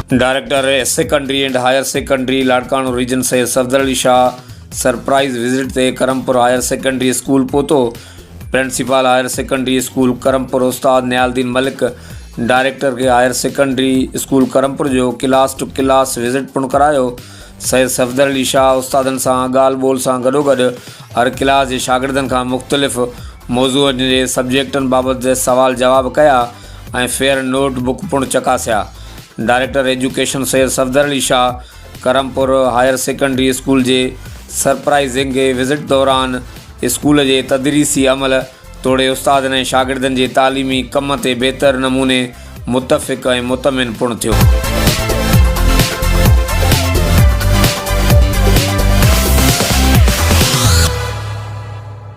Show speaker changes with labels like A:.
A: Director secondary and higher secondary Larkana region Syed Safdar Ali Shah surprise visit تي Karampur higher secondary school پهتو. Principal higher secondary school Karampur استاد نهال الدين ملڪ director کي higher secondary school Karampur جو class two class visit پڻ ڪرايو. سيد صفدر علي شاهه استادن سان ڳالهه ٻولهه سان گڏوگڏ هر ڪلاس جي شاگردن کان مختلف موضوعن جي سبجيڪٽن بابت سوال جواب ڪيا ۽ فيئر نوٽ بڪ پڻ چڪاسيا. Director education Syed Safdar Ali Shah Karampur higher secondary school جي سرپرائزنگ وزٽ دوران اسڪول جي تدريسي عمل توڙي استادن ۽ شاگردن جي تعليمي ڪم تي بهتر نموني متفق ۽ مطمئن پڻ ٿيو.